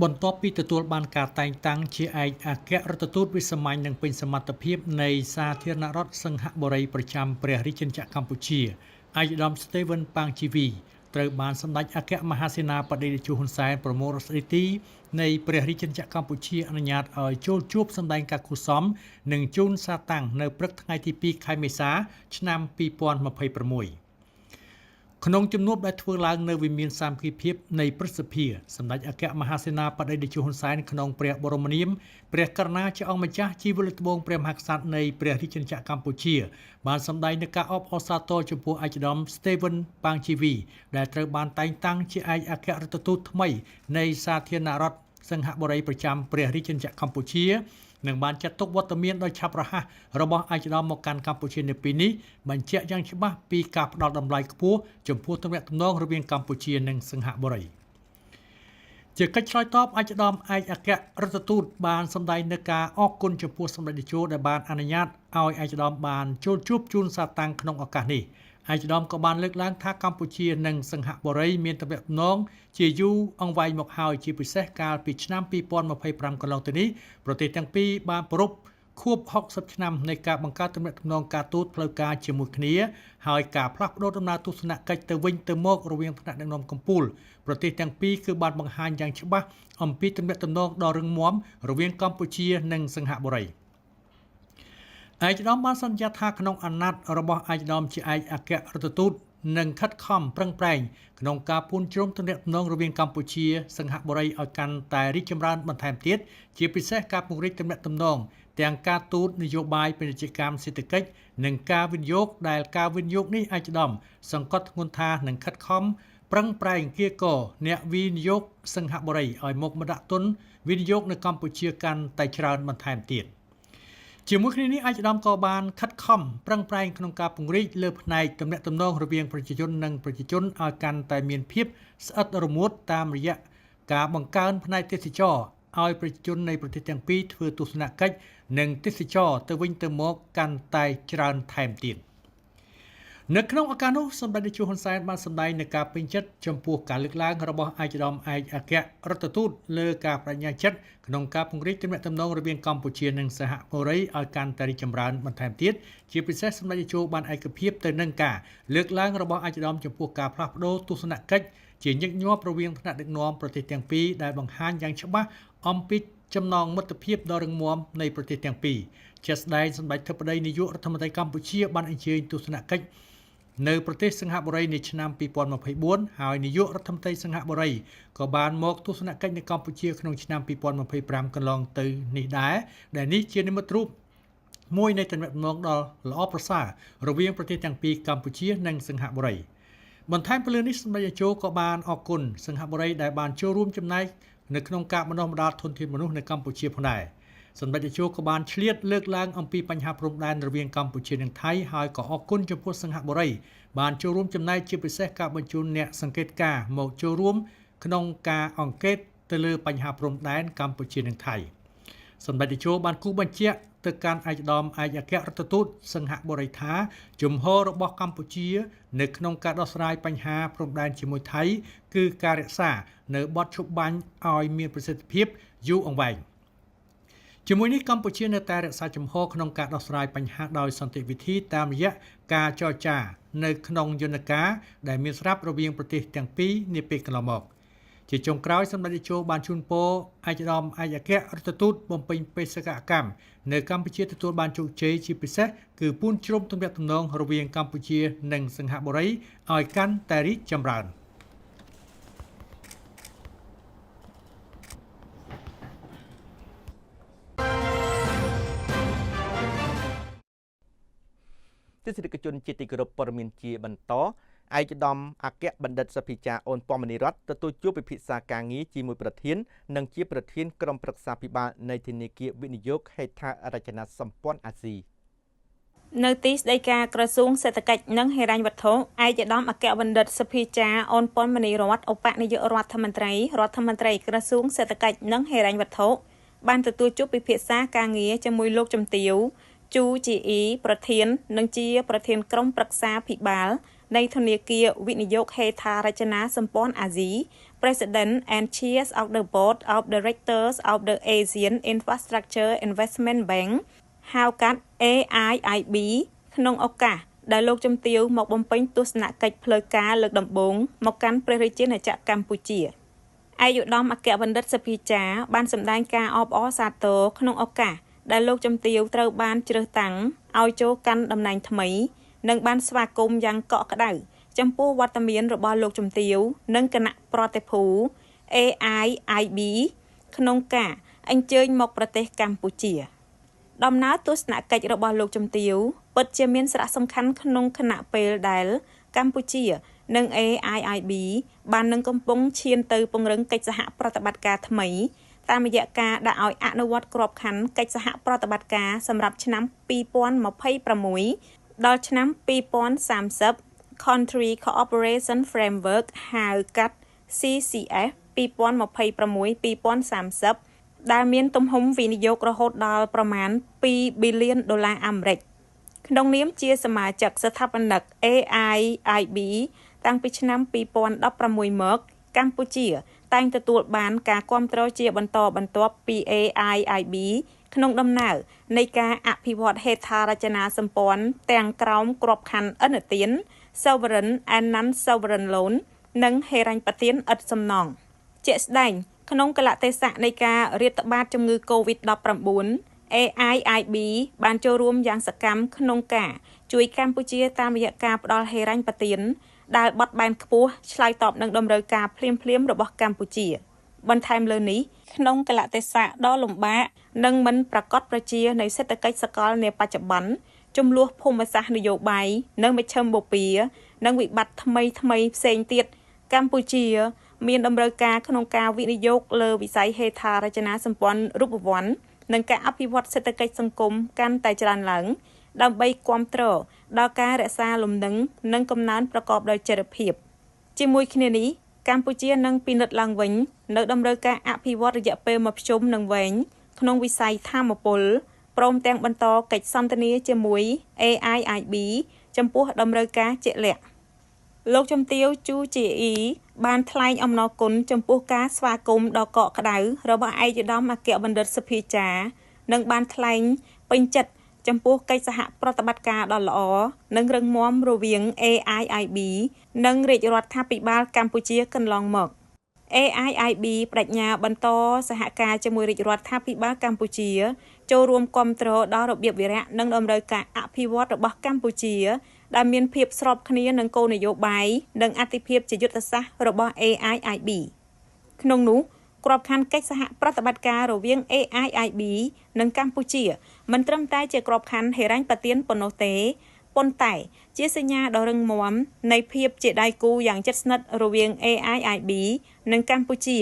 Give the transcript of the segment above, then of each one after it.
បន្ទាប់ពីទទួលបានការតែងតាំងជាឯកអគ្គរដ្ឋទូតវិសាមញ្ញនិងពេញសមត្ថភាពនៃសាធារណរដ្ឋសិង្ហបុរីប្រចាំព្រះរាជាណាចក្រកម្ពុជាឯកឧត្តម Steven ប៉ាងជីវីត្រូវបានសម្ដេចអគ្គមហាសេនាបតីតេជោហ៊ុនសែនប្រមុខរដ្ឋស្ដីទីនៃព្រះរាជាណាចក្រកម្ពុជាអនុញ្ញាតឲ្យចូលជួបសម្ដែងការគួរសមនិងជូនសារតាំងនៅព្រឹកថ្ងៃទី2ខែមេសាឆ្នាំ2026ក្នុងជំនួបដែលធ្វើឡើងនៅវិមានសាមគ្គីភាពនៃព្រឹទ្ធសភាសម្ដេចអគ្គមហាសេនាបតីតេជោហ៊ុនសែនក្នុងព្រះបរមនាមព្រះករុណាជាអង្គម្ចាស់ជីវិតត្បូងព្រះមហាក្សត្រនៃព្រះរាជាណាចក្រកម្ពុជាបានសម្ដែងនូវការអបអរសាទរចំពោះឯកឧត្តម Steven ប៉ាងជីវីដែលត្រូវបានតែងតាំងជាឯកអគ្គរដ្ឋទូតថ្មីនៃសាធារណរដ្ឋសិង្ហបុរីប្រចាំព្រះរាជាណាចក្រកម្ពុជានិងបានចាត់ទុកវត្តមានដ៏ឆាប់រហ័សរបស់ឯកឧត្តមមកកាន់កម្ពុជានៅពេលនេះបញ្ជាក់យ៉ាងច្បាស់ពីការផ្ដល់តម្លៃខ្ពស់ចំពោះទំនាក់ទំនងរវាងកម្ពុជានិងសិង្ហបុរីជាកិច្ចឆ្លើយតបឯកឧត្តមឯកអគ្គរដ្ឋទូតបានសម្ដែងនូវការអរគុណចំពោះសម្ដេចតេជោដែលបានអនុញ្ញាតឲ្យឯកឧត្តមបានចូលជួបជូនសារតាំងក្នុងឱកាសនេះឯកឧត្តមក៏បានលើកឡើងថាកម្ពុជានិងសិង្ហបុរីមានទំនាក់ទំនងជាយូរអង្វែងមកហើយជាពិសេសកាលពីឆ្នាំ2025កន្លងទៅនេះប្រទេសទាំងពីរបានប្រារព្ធខួប60ឆ្នាំនៃការបង្កើតទំនាក់ទំនងការទូតផ្លូវការជាមួយគ្នាហើយការផ្លាស់ប្តូរដំណើរទស្សនកិច្ចទៅវិញទៅមករវាងថ្នាក់ដឹកនាំកម្ពុជាប្រទេសទាំងពីរគឺបានបង្ហាញយ៉ាងច្បាស់អំពីទំនាក់ទំនងដ៏រឹងមាំរវាងកម្ពុជានិងសិង្ហបុរីឯកឧត្តមបានសន្យាថាក្នុងអាណត្តិរបស់ឯកឧត្តមជាឯកអគ្គរដ្ឋទូតនឹងខិតខំប្រឹងប្រែងក្នុងការពូនជ្រំទំនាក់ទំនងរវាងកម្ពុជាសិង្ហបុរីឲ្យកាន់តែរីកចម្រើនបន្ថែមទៀតជាពិសេសការពង្រីកទំនាក់ទំនងទាំងការទូតនយោបាយពាណិជ្ជកម្មសេដ្ឋកិច្ចនិងការវិនិយោគដែលការវិនិយោគនេះឯកឧត្តមសង្កត់ធ្ងន់ថានឹងខិតខំប្រឹងប្រែងគៀកអ្នកវិនិយោគសិង្ហបុរីឲ្យមកបណ្ដាក់ទុនវិនិយោគនៅកម្ពុជាកាន់តែច្រើនបន្ថែមទៀតជាមួយគ្នានេះឯកឧត្តមក៏បានខិតខំប្រឹងប្រែងក្នុងការពង្រីកលើផ្នែកទំនាក់ទំនងរវាងប្រជាជននិងប្រជាជនឲ្យកាន់តែមានភាពស្អិតរមួតតាមរយៈការបង្កើនផ្នែកទេសចរណ៍ឲ្យប្រជាជននៃប្រទេសទាំងពីរធ្វើទស្សនកិច្ចនិងទេសចរទៅវិញទៅមកកាន់តែច្រើនថែមទៀតនៅក្នុងឱកាសនោះសម្ដេចតេជោហ៊ុនសែនបានសម្ដែងនូវការពេញចិត្តចំពោះការលើកឡើងរបស់ឯកឧត្តមឯកអគ្គរដ្ឋទូតលើការបដិញ្ញាចិត្តក្នុងការពង្រីកទំនាក់ទំនងរវាងកម្ពុជានិងសហបុរីឲ្យកាន់តែរីកចម្រើនបន្ថែមទៀតជាពិសេសសម្ដេចតេជោបានឯកភាពទៅនឹងការលើកឡើងរបស់ឯកឧត្តមចំពោះការផ្លាស់ប្ដូរទស្សនកិច្ចជាញឹកញាប់រវាងថ្នាក់ដឹកនាំប្រទេសទាំងពីរដែលបង្ហាញយ៉ាងច្បាស់អំពីចំណងមិត្តភាពដ៏រឹងមាំនៃប្រទេសទាំងពីរជាក់ស្ដែងសម្ដេចធិបតីនាយករដ្ឋមន្ត្រីកម្ពុជាបានអញ្ជើញទស្សនកិច្ចនៅប្រទេសសិង្ហបុរីនៅឆ្នាំ2024ហើយនាយករដ្ឋមន្ត្រីសិង្ហបុរីក៏បានមកទស្សនកិច្ចនៅកម្ពុជាក្នុងឆ្នាំ2025កន្លងទៅនេះដែរដែលនេះជានិមិត្តរូបមួយនៃទំនាក់ទំនងដ៏ល្អប្រសើររវាងប្រទេសទាំងពីរកម្ពុជានិងសិង្ហបុរីបន្ថែមពីលើនេះសម្ដេចតេជោក៏បានអរគុណសិង្ហបុរីដែលបានចូលរួមចំណែកនៅក្នុងការបណ្ដុះបណ្ដាលធនធានមនុស្សនៅកម្ពុជាផងដែរសម្ដេចតេជោក៏បានឆ្លៀតលើកឡើងអំពីបញ្ហាព្រំដែនរវាងកម្ពុជានិងថៃហើយក៏អរគុណចំពោះសិង្ហបុរីបានចូលរួមចំណែកជាពិសេសការបញ្ជូនអ្នកសង្កេតការណ៍មកចូលរួមក្នុងការអង្កេតទៅលើបញ្ហាព្រំដែនកម្ពុជានិងថៃសម្ដេចតេជោបានគូសបញ្ជាក់ទៅកាន់ឯកឧត្តមឯកអគ្គរដ្ឋទូតសិង្ហបុរីថាជំហររបស់កម្ពុជានៅក្នុងការដោះស្រាយបញ្ហាព្រំដែនជាមួយថៃគឺការរក្សានៅបទឈប់បាញ់ឲ្យមានប្រសិទ្ធភាពយូរអង្វែងជាមួយនេះកម្ពុជានៅតែរក្សាជំហរក្នុងការដោះស្រាយបញ្ហាដោយសន្តិវិធីតាមរយៈការចរចានៅក្នុងយន្តការដែលមានស្រាប់រវាងប្រទេសទាំងពីរនាពេលកន្លងមកជាចុងក្រោយសម្ដេចតេជោបានជូនពរឯកឧត្តមឯកអគ្គរដ្ឋទូតបំពេញបេសកកម្មនៅកម្ពុជាទទួលបានជោគជ័យជាពិសេសគឺពូនជ្រុំទំនាក់ទំនងរវាងកម្ពុជានិងសិង្ហបុរីឲ្យកាន់តែរីកចម្រើន ទស្សនិកជនជាទីគោរពព័ត៌មានជាបន្តឯកឧត្តមអគ្គបណ្ឌិតសភាចាអូនពមនីរតទទួលជួបពិភាក្សាការងារជាមួយប្រធាននិងជាប្រធានក្រុមប្រឹក្សាភិបាលនៃធនាគារវិនិយោគហេដ្ឋារចនាសម្ព័ន្ធអាស៊ីនៅទីស្តីការក្រសួងសេដ្ឋកិច្ចនិងហិរញ្ញវត្ថុឯកឧត្តមអគ្គបណ្ឌិតសភាចាអូនពមនីរតឧបនាយករដ្ឋមន្ត្រីរដ្ឋមន្ត្រីក្រសួងសេដ្ឋកិច្ចនិងហិរញ្ញវត្ថុបានទទួលជួបពិភាក្សាការងារជាមួយលោកជំទាវជូជីអ៊ីប្រធាននិងជាប្រធានក្រុមប្រឹក្សាភិបាលនៃធនាគារវិនិយោគហេដ្ឋារចនាសម្ព័ន្ធអាស៊ី President and Chair of the Board of Directors of the Asian Infrastructure Investment Bank ហៅកាត់ AIIB ក្នុងឱកាសដែលលោកជំទាវមកបំពេញទស្សនកិច្ចផ្លូវការលើកដំបូងមកកាន់ព្រះរាជាណាចក្រកម្ពុជា។ ឯកឧត្តមអគ្គបណ្ឌិតសភាចាបានសម្ដែងការអបអរសាទរក្នុងឱកាសដែលលោកជំទាវត្រូវបានជ្រើសតាំងឲ្យចូលកាន់តំណែងថ្មី និងបានស្វាគមន៍យ៉ាងកក់ក្ដៅចំពោះវត្តមានរបស់លោកជំទាវ និងគណៈប្រតិភូ AIIB ក្នុងការអញ្ជើញមកប្រទេសកម្ពុជា។ ដំណើរទស្សនកិច្ចរបស់លោកជំទាវពិតជាមានសារៈសំខាន់ក្នុងខណៈពេលដែលកម្ពុជា និង AIIB បាននឹងកំពុងឈានទៅពង្រឹងកិច្ចសហប្រតិបត្តិការថ្មី តាមរយៈការដាក់ឲ្យអនុវត្តក្របខ័ណ្ឌកិច្ចសហប្រតិបត្តិការសម្រាប់ឆ្នាំ2026ដល់ឆ្នាំ2030 Country Cooperation Framework ហៅកាត់ CCF 2026-2030 ដែលមានទំហំវិនិយោគរហូតដល់ប្រមាណ2ប៊ីលានដុល្លារអាមេរិក។ ក្នុងនាមជាសមាជិកស្ថាបនិក AIIB តាំងពីឆ្នាំ2016មក កម្ពុជាតែងទទួលបានការគាំទ្រជាបន្តបន្ទាប់ពី AIIB ក្នុងដំណើរនៃការអភិវឌ្ឍហេដ្ឋារចនាសម្ព័ន្ធទាំងក្រោមក្របខ័ណ្ឌឥណទាន Sovereign and Non-Sovereign Loan និងហិរញ្ញប្បទានឥតសំណង។ ជាក់ស្ដែងក្នុងកាលៈទេសៈនៃការរាតត្បាតជំងឺ Covid-19 AIIB បានចូលរួមយ៉ាងសកម្មក្នុងការជួយកម្ពុជាតាមរយៈការផ្ដល់ហិរញ្ញប្បទានដែលបត់បែនខ្ពស់ឆ្លើយតបនឹងតម្រូវការភ្លាមៗរបស់កម្ពុជា។ បន្ថែមលើនេះ ក្នុងកាលៈទេសៈដ៏លំបាកនិងមិនប្រាកដប្រជានៃសេដ្ឋកិច្ចសកលនាបច្ចុប្បន្ន ចំនួនភូមិសាស្ត្រនយោបាយនិងមជ្ឈិមបូព៌ានិងវិបត្តិថ្មីៗផ្សេងទៀត កម្ពុជាមានតម្រូវការក្នុងការវិនិយោគលើវិស័យហេដ្ឋារចនាសម្ព័ន្ធរូបវន្តនិងការអភិវឌ្ឍសេដ្ឋកិច្ចសង្គមកាន់តែច្រើនឡើង ដើម្បីគាំទ្រដល់ការរក្សាលំនឹងនិងកំណើនប្រកបដោយចីរភាព។ ជាមួយគ្នានេះ កម្ពុជានឹងពិនិត្យឡើងវិញនៅតម្រូវការអភិវឌ្ឍរយៈពេលមធ្យមនិងវែងក្នុងវិស័យថាមពល ព្រមទាំងបន្តកិច្ចសន្ទនាជាមួយ AIIB ចំពោះតម្រូវការជាក់លាក់។ លោកជំទាវជូជាអ៊ីបានថ្លែងអំណរគុណចំពោះការស្វាគមន៍ដ៏កក់ក្ដៅរបស់ឯកឧត្តមអគ្គបណ្ឌិតសភាចា និងបានថ្លែងពេញចិត្តចំពោះកិច្ចសហប្រតិបត្តិការដ៏ល្អនិងរឹងមាំរវាង AIIB និងរាជរដ្ឋាភិបាលកម្ពុជាកន្លងមក។ AIIB ប្តេជ្ញាបន្តសហការជាមួយរាជរដ្ឋាភិបាលកម្ពុជា ចូលរួមគាំទ្រដល់របៀបវារៈនិងតម្រូវការអភិវឌ្ឍរបស់កម្ពុជា ដែលមានភាពស្របគ្នានឹងគោលនយោបាយនិងអាទិភាពជាយុទ្ធសាស្ត្ររបស់ AIIB។ ក្នុងនោះ ក្របខ័ណ្ឌកិច្ចសហប្រតិបត្តិការរវាង AIIB និងកម្ពុជា មិនត្រឹមតែជាក្របខ័ណ្ឌហិរញ្ញប្បទានប៉ុណ្ណោះទេ ប៉ុន្តែជាសញ្ញាដ៏រឹងមាំនៃភាពជាដៃគូយ៉ាងជិតស្និទ្ធរវាង AIIB និងកម្ពុជា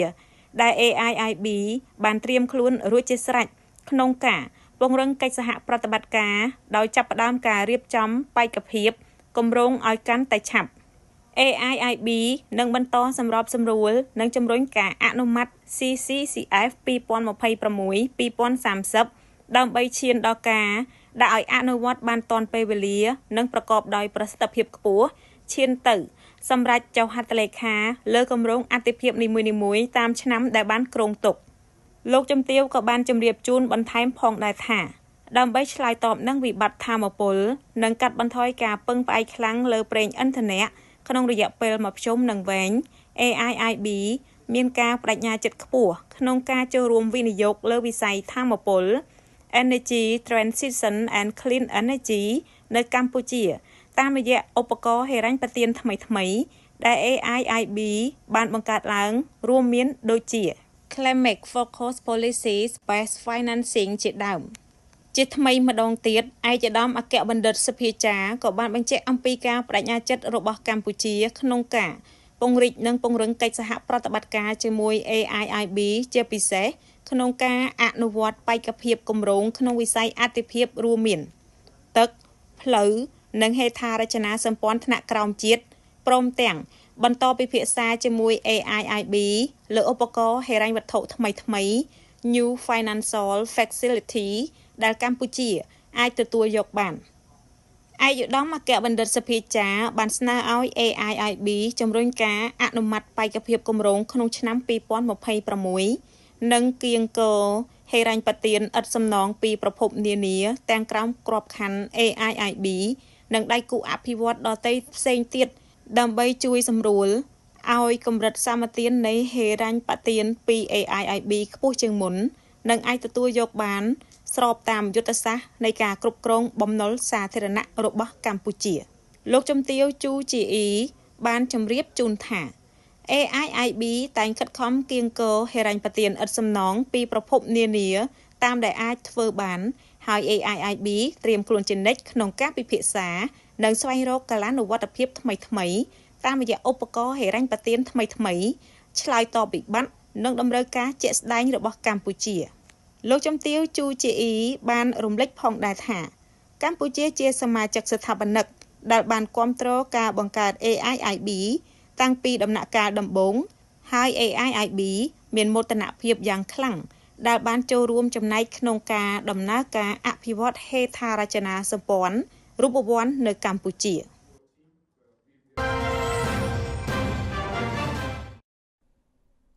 ដែល AIIB បានត្រៀមខ្លួនរួចជាស្រេចក្នុងការពង្រឹងកិច្ចសហប្រតិបត្តិការដោយចាប់ផ្ដើមការរៀបចំបេក្ខភាពគម្រោងឲ្យកាន់តែឆាប់។ AIIB នឹងបន្តសម្របសម្រួលនិងជំរុញការអនុម័ត CCCF 2026-2030 ដើម្បីឈានដល់ការដាក់ឲ្យអនុវត្តបានទាន់ពេលវេលា និងប្រកបដោយប្រសិទ្ធភាពខ្ពស់ ឈានទៅសម្រេចចុះហត្ថលេខាលើគម្រោងអាទិភាពនីមួយៗតាមឆ្នាំដែលបានគ្រោងទុក។ លោកជំទាវក៏បានជម្រាបជូនបន្ថែមផងដែរថា ដើម្បីឆ្លើយតបនឹងវិបត្តិថាមពល និងកាត់បន្ថយការពឹងផ្អែកខ្លាំងលើប្រេងឥន្ធនៈក្នុងរយៈពេលមធ្យមនិងវែង AIIB មានការប្តេជ្ញាចិត្តខ្ពស់ក្នុងការចូលរួមវិនិយោគលើវិស័យថាមពល Energy Transition and Clean Energy នៅកម្ពុជា តាមរយៈឧបករណ៍ហិរញ្ញប្បទានថ្មីៗដែល AIIB បានបង្កើតឡើងរួមមានដូចជា Climate Focus Policy Based Financing ជាដើម។ ជាថ្មីម្ដងទៀត ឯកឧត្តមអគ្គបណ្ឌិតសភាចាក៏បានបញ្ជាក់អំពីការប្តេជ្ញាចិត្តរបស់កម្ពុជាក្នុងការពង្រីកនិងពង្រឹងកិច្ចសហប្រតិបត្តិការជាមួយ AIIB ជាពិសេសក្នុងការអនុវត្តបេក្ខភាពគម្រោងក្នុងវិស័យអាទិភាពរួមមាន ទឹក ផ្លូវ និងហេដ្ឋារចនាសម្ព័ន្ធថ្នាក់ក្រោមជាតិ ព្រមទាំងបន្តពិភាក្សាជាមួយ AIIB លើឧបករណ៍ហិរញ្ញវត្ថុថ្មីៗ New Financial Facility ដែលកម្ពុជាអាចទទួលយកបាន។ ឯកឧត្តមអគ្គបណ្ឌិតសភាចាបានស្នើឲ្យ AIIB ជំរុញការអនុម័តបេក្ខភាពគម្រោងក្នុងឆ្នាំ2026និងគៀងគរហិរញ្ញប្បទានឥតសំណងពីប្រភពនានាទាំងក្រោមក្របខ័ណ្ឌ AIIB និងដៃគូអភិវឌ្ឍន៍ដទៃផ្សេងទៀតដើម្បីជួយសម្រួលឲ្យកម្រិតសម្បទាននៃហិរញ្ញប្បទានពី AIIB ខ្ពស់ជាងមុននិងអាចទទួលយកបានស្របតាមយុទ្ធសាស្ត្រនៃការគ្រប់គ្រងបំណុលសាធារណៈរបស់កម្ពុជាលោកជំទាវជូជីអ៊ីបានជម្រាបជូនថា AIIB តែងខិតខំគៀងគរហិរញ្ញប្បទានឥតសំណងពីប្រភពនានាតាមដែលអាចធ្វើបានហើយ AIIB ត្រៀមខ្លួនជានិច្ចក្នុងការពិភាក្សានិងស្វែងរកកាលានុវត្តភាពថ្មីៗតាមរយៈឧបករណ៍ហិរញ្ញប្បទានថ្មីៗឆ្លើយតបវិបត្តិនិងតម្រូវការជាក់ស្ដែងរបស់កម្ពុជាលោកជំទាវជូជីអ៊ីបានរំលេចផងដែរថាកម្ពុជាជាសមាជិកស្ថាបនិកដែលបានគាំទ្រការបង្កើត AIIB តាំងពីដំណាក់កាលដំបូងហើយ AIIB មានមោទនភាពយ៉ាងខ្លាំងដែលបានចូលរួមចំណែកក្នុងការដំណើរការអភិវឌ្ឍហេដ្ឋារចនាសម្ព័ន្ធរូបវន្តនៅកម្ពុជា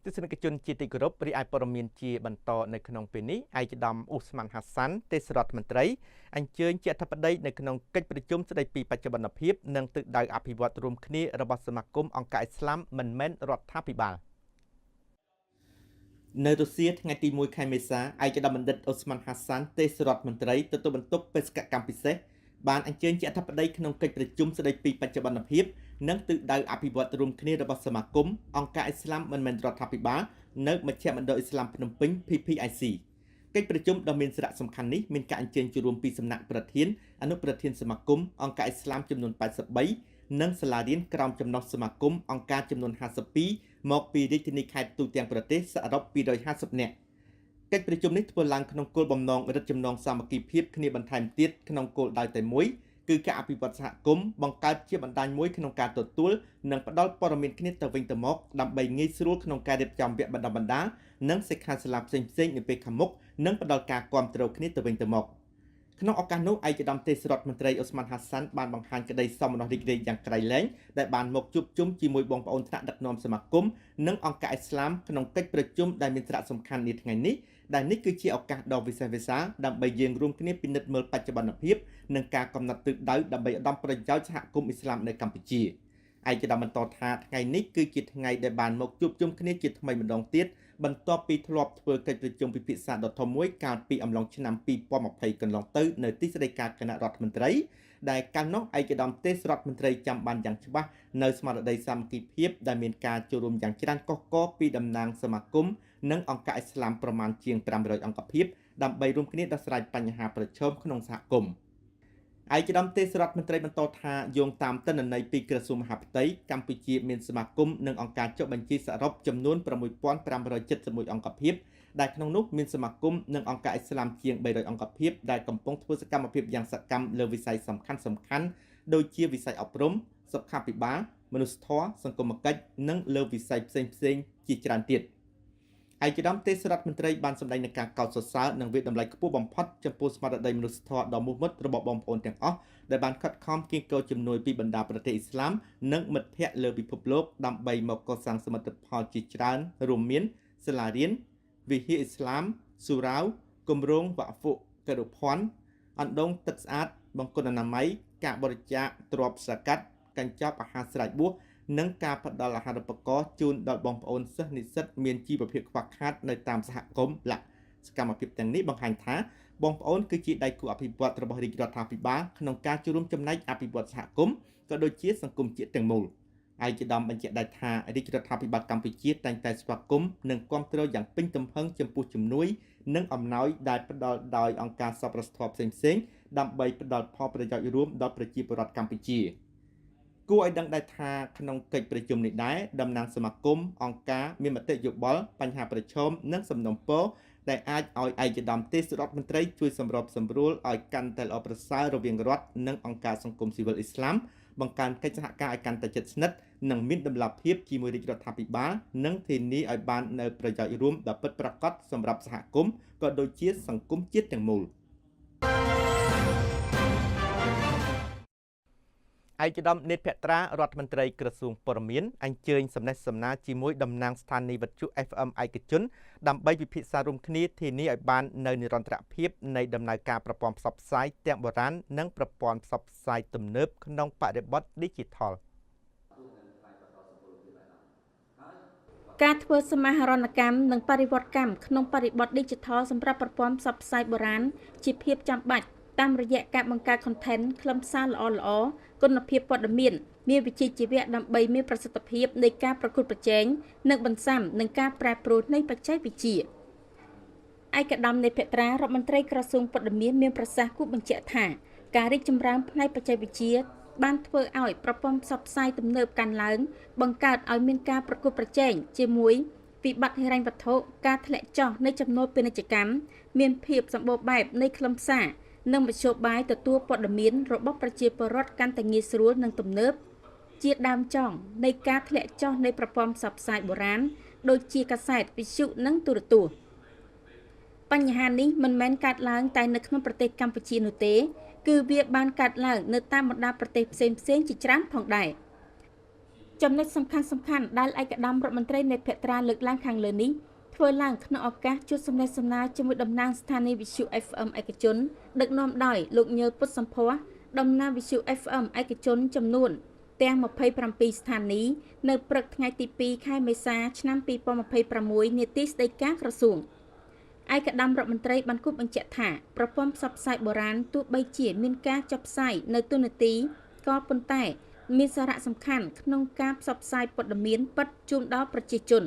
ទស្សនិកជនជាទីគោរពរីឯព័ត៌មានជាបន្តនៅក្នុងពេលនេះឯកឧត្តមអ៊ូស្មានហាសាន់ទេសរដ្ឋមន្ត្រីអញ្ជើញជាអធិបតីនៅក្នុងកិច្ចប្រជុំស្តីពីបច្ចុប្បន្នភាពនិងទិសដៅអភិវឌ្ឍរួមគ្នារបស់សមាគមអង្គការអ៊ីស្លាមមិនមែនរដ្ឋាភិបាលនៅរុស្ស៊ីថ្ងៃទី1ខែមេសាឯកឧត្តមបណ្ឌិតអ៊ូស្មានហាសាន់ទេសរដ្ឋមន្ត្រីទទួលបន្ទុកបេសកកម្មពិសេសបានអញ្ជើញជាអធិបតីក្នុងកិច្ចប្រជុំស្តីពីបច្ចុប្បន្នភាពនិងទិសដៅអភិវឌ្ឍរួមគ្នារបស់សមាគមអង្គការអ៊ីស្លាមមិនមែនរដ្ឋាភិបាលនៅមជ្ឈមណ្ឌលអ៊ីស្លាមភ្នំពេញ PPIC កិច្ចប្រជុំដ៏មានសារៈសំខាន់នេះមានការអញ្ជើញចូលរួមពីសំណាក់ប្រធានអនុប្រធានសមាគមអង្គការអ៊ីស្លាមចំនួន83និងសាលារៀនក្រោមចំណុះសមាគមអង្គការចំនួន52មកពីរាជធានីខេត្តទូទាំងប្រទេសសរុប250នាក់កិច្ចប្រជុំនេះធ្វើឡើងក្នុងគោលបំណងរឹតចំណងសាមគ្គីភាពគ្នាបន្ថែមទៀតក្នុងគោលដៅតែមួយគឺការអភិវឌ្ឍសហគមន៍បង្កើតជាបណ្ដាញមួយក្នុងការទទួលនិងផ្ដល់ព័ត៌មានគ្នាទៅវិញទៅមកដើម្បីងាយស្រួលក្នុងការរៀបចំវគ្គបណ្ដុះបណ្ដាលនិងសិក្ខាសាលាផ្សេងៗនៅពេលខាងមុខនិងផ្ដល់ការគាំទ្រគ្នាទៅវិញទៅមកក្នុងឱកាសនោះឯកឧត្តមទេសរដ្ឋមន្ត្រីអ៊ូស្មានហាសាន់បានបង្ហាញក្តីសោមនស្សរីករាយយ៉ាងក្រៃលែងដែលបានមកជួបជុំជាមួយបងប្អូនថ្នាក់ដឹកនាំសមាគមនិងអង្គការអ៊ីស្លាមក្នុងកិច្ចប្រជុំដែលមានសារៈសំខាន់នាថ្ងៃនេះដែលនេះគឺជាឱកាសដ៏វិសេសវិសាលដើម្បីយើងរួមគ្នាពិនិត្យមើលបច្ចុប្បន្នភាពនិងការកំណត់ទិសដៅដើម្បីឧត្តមប្រយោជន៍សហគមន៍អ៊ីស្លាមនៅកម្ពុជាឯកឧត្តមបន្តថាថ្ងៃនេះគឺជាថ្ងៃដែលបានមកជួបជុំគ្នាជាថ្មីម្ដងទៀតបន្ទាប់ពីធ្លាប់ធ្វើកិច្ចប្រជុំពិភាក្សាដ៏ធំមួយកាលពីអំឡុងឆ្នាំ2020កន្លងទៅនៅទីស្តីការគណៈរដ្ឋមន្ត្រីដែលកាលនោះឯកឧត្តមទេសរដ្ឋមន្ត្រីចាំបានយ៉ាងច្បាស់នៅស្មារតីសាមគ្គីភាពដែលមានការចូលរួមយ៉ាងច្រើនកុះករពីតំណាងសមាគមនិងអង្គការអ៊ីស្លាមប្រមាណជាង500អង្គភាពដើម្បីរួមគ្នាដោះស្រាយបញ្ហាប្រឈមក្នុងសហគមន៍ឯកឧត្តមទេសរដ្ឋមន្ត្រីបន្តថាយោងតាមទិន្នន័យពីក្រសួងមហាផ្ទៃកម្ពុជាមានសមាគមនិងអង្គការចុះបញ្ជីសរុបចំនួន6571អង្គភាពដែលក្នុងនោះមានសមាគមនិងអង្គការអ៊ីស្លាមជាង300អង្គភាពដែលកំពុងធ្វើសកម្មភាពយ៉ាងសកម្មលើវិស័យសំខាន់ៗដូចជាវិស័យអប់រំសុខាភិបាលមនុស្សធម៌សង្គមកិច្ចនិងលើវិស័យផ្សេងៗជាច្រើនទៀតឯកឧត្តមទេសរដ្ឋមន្ត្រីបានសម្ដែងនូវការកោតសរសើរនិងវាយតម្លៃខ្ពស់បំផុតចំពោះស្មារតីមនុស្សធម៌ដ៏មោះមុតរបស់បងប្អូនទាំងអស់ដែលបានខិតខំកៀរគរជំនួយពីបណ្ដាប្រទេសអ៊ីស្លាមនិងមិត្តភ័ក្តិលើពិភពលោកដើម្បីមកកសាងសមិទ្ធផលជាច្រើនរួមមានសាលារៀនវិហារអ៊ីស្លាមស៊ូរ៉ាវគម្រោងវ៉ាហ្វុករុភ័ណ្ឌអណ្ដូងទឹកស្អាតបង្គន់អនាម័យការបរិច្ចាគទ្រព្យសកាត់កញ្ចប់អាហារស្រេចបួសនិងការផ្ដល់អាហារូបករណ៍ជូនដល់បងប្អូនសិស្សនិស្សិតមានជីវភាពខ្វះខាតនៅតាមសហគមន៍លក្ខសកម្មភាពទាំងនេះបង្ហាញថាបងប្អូនគឺជាដៃគូអភិវឌ្ឍរបស់រាជរដ្ឋាភិបាលក្នុងការចូលរួមចំណែកអភិវឌ្ឍសហគមន៍ក៏ដូចជាសង្គមជាតិទាំងមូលឯកឧត្តមបញ្ជាក់ដែរថារាជរដ្ឋាភិបាលកម្ពុជាតែងតែស្វាគមន៍និងគាំទ្រយ៉ាងពេញទំហឹងចំពោះជំនួយនិងអំណោយដែលផ្ដល់ដោយអង្គការសប្បុរសធម៌ផ្សេងៗដើម្បីផ្ដល់ផលប្រយោជន៍រួមដល់ប្រជាពលរដ្ឋកម្ពុជាគួរឲ្យដឹងដែរថាក្នុងកិច្ចប្រជុំនេះដែរតំណាងសមាគមអង្គការមានមតិយោបល់បញ្ហាប្រឈមនិងសំណូមពរដែលអាចឲ្យឯកឧត្តមទេសរដ្ឋមន្ត្រីជួយសម្របសម្រួលឲ្យកាន់តែល្អប្រសើររវាងរដ្ឋនិងអង្គការសង្គមស៊ីវិលអ៊ីស្លាមបង្កើនកិច្ចសហការឲ្យកាន់តែជិតស្និទ្ធនិងមានតម្លាភាពជាមួយរាជរដ្ឋាភិបាលនិងធានាឲ្យបាននូវប្រយោជន៍រួមដ៏ពិតប្រាកដសម្រាប់សហគមន៍ក៏ដូចជាសង្គមជាតិទាំងមូល។ ឯកឧត្តមនេតភក្ត្រារដ្ឋមន្ត្រីក្រសួងព័ត៌មានអញ្ជើញសំណេះសំណាលជាមួយតំណាងស្ថានីយវិទ្យុ FM ឯកជនដើម្បីពិភាក្សារួមគ្នាធានាឲ្យបាននូវនិរន្តរភាពនៃដំណើរការប្រព័ន្ធផ្សព្វផ្សាយទាំងបុរាណនិងប្រព័ន្ធផ្សព្វផ្សាយទំនើបក្នុងបរិបទ Digital ការធ្វើសមាហរណកម្មនិងបរិវត្តកម្មក្នុងបរិបទ Digital សម្រាប់ប្រព័ន្ធផ្សព្វផ្សាយបុរាណជាភាពចាំបាច់តាមរយៈការបង្កើត content ខ្លឹមសារល្អៗគុណភាពព័ត៌មានមានវិជ្ជាជីវៈដើម្បីមានប្រសិទ្ធភាពនៃការប្រកួតប្រជែងនិងបន្សាំនឹងការប្រែប្រួលនៃបច្ចេកវិទ្យាឯកឧត្តមនៃភក្ត្រារដ្ឋមន្ត្រីក្រសួងព័ត៌មានមានប្រសាសន៍គូបញ្ជាក់ថាការរីកចម្រើនផ្នែកបច្ចេកវិទ្យាបានធ្វើឲ្យប្រព័ន្ធផ្សព្វផ្សាយទំនើបកើនឡើងបង្កើតឲ្យមានការប្រកួតប្រជែងជាមួយវិបត្តិហិរញ្ញវត្ថុការធ្លាក់ចុះនៃចំណូលពាណិជ្ជកម្មមានភាពសម្បូរបែបនៃខ្លឹមសារនិងមធ្យោបាយទទួលព័ត៌មានរបស់ប្រជាពលរដ្ឋកាន់តែងាយស្រួលនិងទំនើបជាដើមចង់នៃការធ្លាក់ចុះនៃប្រព័ន្ធផ្សព្វផ្សាយបុរាណដូចជាកាសែតវិទ្យុនិងទូរទស្សន៍បញ្ហានេះមិនមែនកើតឡើងតែនៅក្នុងប្រទេសកម្ពុជានោះទេគឺវាបានកើតឡើងនៅតាមបណ្ដាប្រទេសផ្សេងៗជាច្រើនផងដែរចំណុចសំខាន់ៗដែលឯកឧត្តមរដ្ឋមន្ត្រីនៃភក្ត្រាលើកឡើងខាងលើនេះធ្វើឡើងក្នុងឱកាសជួបសំណេះសំណាលជាមួយតំណាងស្ថានីយវិទ្យុ FM ឯកជនដឹកនាំដោយលោកញើលពុទ្ធសម្ផស្សតំណាងវិទ្យុ FM ឯកជនចំនួនទាំង27ស្ថានីយ៍នៅព្រឹកថ្ងៃទី2ខែមេសាឆ្នាំ2026នាទីស្តីការក្រសួងឯកឧត្តមរដ្ឋមន្ត្រីបានគូសបញ្ជាក់ថាប្រព័ន្ធផ្សព្វផ្សាយបុរាណទោះបីជាមានការចុះផ្សាយនៅទូនាទីក៏ប៉ុន្តែមានសារៈសំខាន់ក្នុងការផ្សព្វផ្សាយព័ត៌មានពិតជូនដល់ប្រជាជន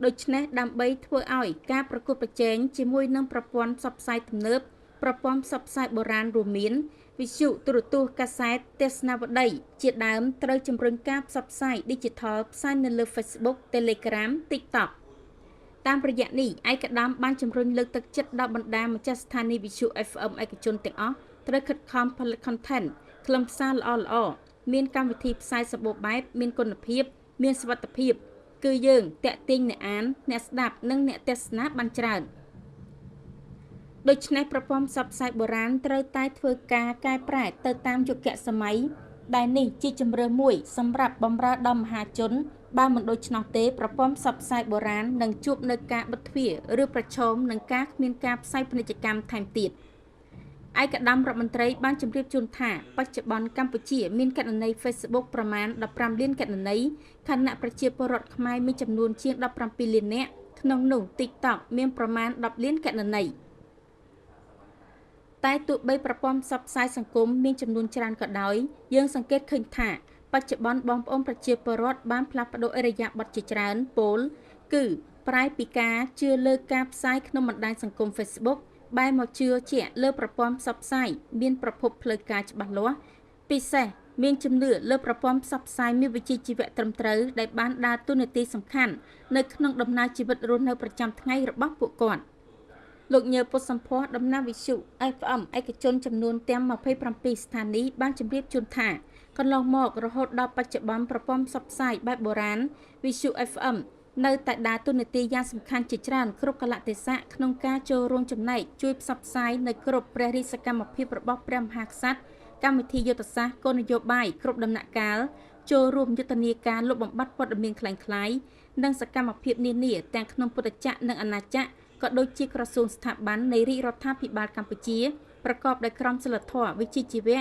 ដូច្នេះដើម្បីធ្វើឲ្យការប្រកួតប្រជែងជាមួយនឹងប្រព័ន្ធផ្សព្វផ្សាយទំនើបប្រព័ន្ធផ្សព្វផ្សាយបុរាណរួមមានវិទ្យុទូរទស្សន៍កាសែតទស្សនាវដ្តីជាដើមត្រូវជំរុញការផ្សព្វផ្សាយ Digital ផ្សាយនៅលើ Facebook Telegram TikTok តាមរយៈនេះឯកឧត្តមបានជំរុញលើកទឹកចិត្តដល់បណ្ដាម្ចាស់ស្ថានីយវិទ្យុ FM ឯកជនទាំងអស់ត្រូវខិតខំផលិត content ខ្លឹមសារល្អៗមានកម្មវិធីផ្សាយសម្បូរបែបមានគុណភាពមានសុវត្ថិភាពគឺយើងតាក់ទាញអ្នកអានអ្នកស្ដាប់និងអ្នកទស្សនាបានច្រើនដូច្នេះប្រព័ន្ធផ្សព្វផ្សាយបុរាណត្រូវតែធ្វើការកែប្រែទៅតាមយុគសម័យដែលនេះជាជម្រើសមួយសម្រាប់បម្រើដល់មហាជនបើមិនដូច្នោះទេប្រព័ន្ធផ្សព្វផ្សាយបុរាណនឹងជួបនៅការបិទទ្វារឬប្រឈមនឹងការគ្មានការផ្សាយពាណិជ្ជកម្មថែមទៀតឯកឧត្តមរដ្ឋមន្ត្រីបានជម្រាបជូនថាបច្ចុប្បន្នកម្ពុជាមានគណនី Facebook ប្រមាណ15លានគណនីខណៈប្រជាពលរដ្ឋខ្មែរមានចំនួនជាង17លាននាក់ក្នុងនោះ TikTok មានប្រមាណ10លានគណនីតែទោះបីប្រព័ន្ធផ្សព្វផ្សាយសង្គមមានចំនួនច្រើនក៏ដោយយើងសង្កេតឃើញថាបច្ចុប្បន្នបងប្អូនប្រជាពលរដ្ឋបានផ្លាស់ប្ដូរឥរិយាបថជាច្រើនពោលគឺប្រែពីការជឿលើការផ្សាយក្នុងបណ្ដាញសង្គម Facebook បែរមកជឿជាក់លើប្រព័ន្ធផ្សព្វផ្សាយមានប្រភពផ្លូវការច្បាស់លាស់ពិសេសមានជំនឿលើប្រព័ន្ធផ្សព្វផ្សាយមានវិជ្ជាជីវៈត្រឹមត្រូវដែលបានដើរតួនាទីសំខាន់នៅក្នុងដំណើរជីវិតរស់នៅប្រចាំថ្ងៃរបស់ពួកគាត់លោកញើពុទ្ធសម្ផស្សតំណាងវិទ្យុ FM ឯកជនចំនួនទាំង27ស្ថានីយ៍បានជម្រាបជូនថាកន្លងមករហូតដល់បច្ចុប្បន្នប្រព័ន្ធផ្សព្វផ្សាយបែបបុរាណវិទ្យុ FM នៅតែដើរតួនាទីយ៉ាងសំខាន់ជាច្រើនគ្រប់កាលៈទេសៈក្នុងការចូលរួមចំណែកជួយផ្សព្វផ្សាយនៅគ្រប់ព្រះរាជសកម្មភាពរបស់ព្រះមហាក្សត្រកម្មវិធីយុទ្ធសាស្ត្រគោលនយោបាយគ្រប់ដំណាក់កាលចូលរួមយុទ្ធនាការលុបបំបាត់ព័ត៌មានក្លែងៗនិងសកម្មភាពនានាទាំងក្នុងពុទ្ធចក្រនិងអាណាចក្រក៏ដូចជាក្រសួងស្ថាប័ននៃរាជរដ្ឋាភិបាលកម្ពុជាប្រកបដោយក្រមសីលធម៌វិជ្ជាជីវៈ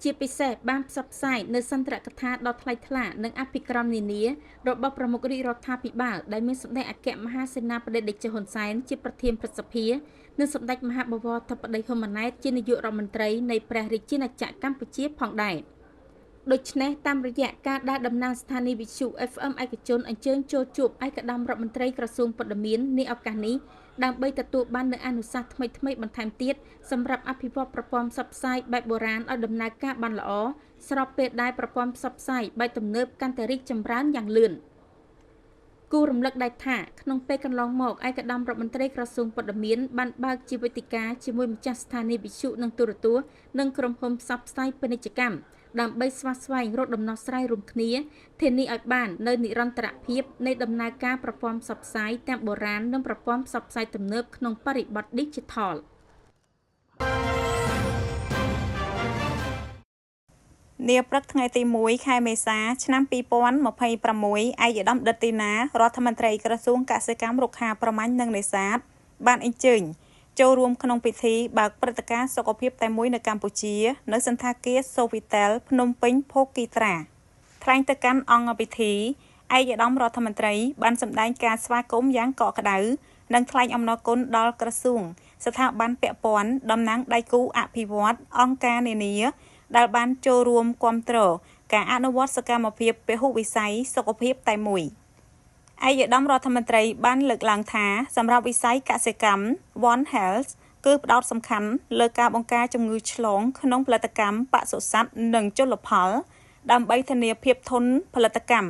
ជាពិសេសបានផ្សព្វផ្សាយនៅសន្ទរកថាដ៏ថ្លៃថ្លានិងអភិក្រមនានារបស់ប្រមុខរាជរដ្ឋាភិបាលដែលមានសម្ដេចអគ្គមហាសេនាបតីតេជោហ៊ុនសែនជាប្រធានព្រឹទ្ធសភានិងសម្ដេចមហាបវរធិបតីហ៊ុនម៉ាណែតជានាយករដ្ឋមន្ត្រីនៃព្រះរាជាណាចក្រកម្ពុជាផងដែរដូច្នេះតាមរយៈការដែលតំណាងស្ថានីយវិទ្យុ FM ឯកជនអញ្ជើញចូលជួបឯកឧត្តមរដ្ឋមន្ត្រីក្រសួងព័ត៌មាននាឱកាសនេះដើម្បីទទួលបាននូវអនុសាសន៍ថ្មីៗបន្ថែមទៀតសម្រាប់អភិវឌ្ឍប្រព័ន្ធផ្សព្វផ្សាយបែបបុរាណឲ្យដំណើរការបានល្អស្របពេលដែលប្រព័ន្ធផ្សព្វផ្សាយបែបទំនើបកាន់តែរីកចម្រើនយ៉ាងលឿនគូរំលឹកដែរថាក្នុងពេលកន្លងមកឯកឧត្តមរដ្ឋមន្ត្រីក្រសួងព័ត៌មានបានបើកជាវេទិកាជាមួយម្ចាស់ស្ថានីយវិទ្យុនិងទូរទស្សន៍និងក្រុមហ៊ុនផ្សព្វផ្សាយពាណិជ្ជកម្មដើម្បីស្វះស្វែងរកដំណោះស្រាយរួមគ្នាធានាឲ្យបាននូវនិរន្តរភាពនៃដំណើរការប្រព័ន្ធផ្សព្វផ្សាយទាំងបុរាណនិងប្រព័ន្ធផ្សព្វផ្សាយទំនើបក្នុងបរិបទ Digital នាព្រឹកថ្ងៃទី1ខែមេសាឆ្នាំ2026ឯកឧត្តមដិតទីណារដ្ឋមន្ត្រីក្រសួងកសិកម្មរុក្ខាប្រមាញ់និងនេសាទបានអញ្ជើញចូលរួមក្នុងពិធីបើកព្រឹត្តិការណ៍សុខភាពតែមួយនៅកម្ពុជានៅសណ្ឋាគារ Sofitel ភ្នំពេញភោគីត្រាថ្លែងទៅកាន់អង្គពិធីឯកឧត្តមរដ្ឋមន្ត្រីបានសម្ដែងការស្វាគមន៍យ៉ាងកក់ក្ដៅនិងថ្លែងអំណរគុណដល់ក្រសួងស្ថាប័នពាក់ព័ន្ធតំណាងដៃគូអភិវឌ្ឍន៍អង្គការនានាដែលបានចូលរួមគាំទ្រការអនុវត្តសកម្មភាពពហុវិស័យសុខភាពតែមួយឯកឧត្តមរដ្ឋមន្ត្រីបានលើកឡើងថាសម្រាប់វិស័យកសិកម្ម One Health គឺផ្ដោតសំខាន់លើការបង្ការជំងឺឆ្លងក្នុងផលិតកម្មបសុសត្វនិងជលផលដើម្បីធានាភាពធន់ផលិតកម្ម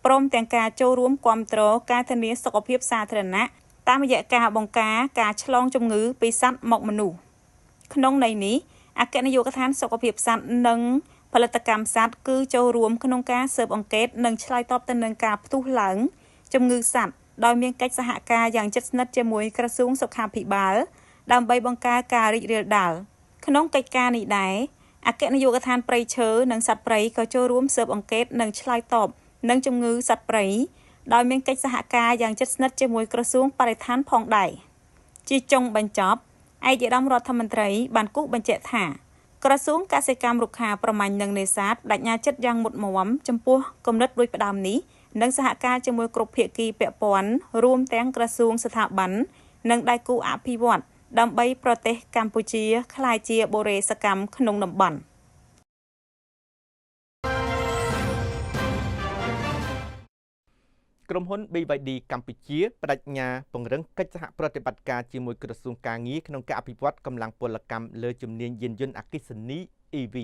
ព្រមទាំងការចូលរួមគាំទ្រការធានាសុខភាពសាធារណៈតាមរយៈការបង្ការការឆ្លងជំងឺពីសត្វមកមនុស្សក្នុងន័យនេះអគ្គនាយកដ្ឋានសុខភាពសត្វនិងផលិតកម្មសត្វគឺចូលរួមក្នុងការស៊ើបអង្កេតនិងឆ្លើយតបទៅនឹងការផ្ទុះឡើងជំងឺសត្វដោយមានកិច្ចសហការយ៉ាងជិតស្និទ្ធជាមួយក្រសួងសុខាភិបាលដើម្បីបង្ការការរីករាលដាលក្នុងកិច្ចការនេះដែរអគ្គនាយកដ្ឋានព្រៃឈើនិងសត្វព្រៃក៏ចូលរួមស៊ើបអង្កេតនិងឆ្លើយតបនឹងជំងឺសត្វព្រៃដោយមានកិច្ចសហការយ៉ាងជិតស្និទ្ធជាមួយក្រសួងបរិស្ថានផងដែរជាចុងបញ្ចប់ឯកឧត្តមរដ្ឋមន្ត្រីបានគូសបញ្ជាក់ថាក្រសួងកសិកម្មរុក្ខាប្រមាញ់និងនេសាទប្តេជ្ញាចិត្តយ៉ាងមុតមាំចំពោះគំនិតដូចផ្ដើមនេះនិងសហការជាមួយគ្រប់ភាគីពាក់ព័ន្ធរួមទាំងក្រសួងស្ថាប័ននិងដៃគូអភិវឌ្ឍន៍ដើម្បីប្រទេសកម្ពុជាក្លាយជាបុរេសកម្មក្នុងតំបន់ក្រុមហ៊ុន BYD កម្ពុជាបដិញ្ញាពង្រឹងកិច្ចសហប្រតិបត្តិការជាមួយក្រសួងការងារក្នុងការអភិវឌ្ឍកម្លាំងពលកម្មលើជំនាញយានយន្តអគ្គិសនី EV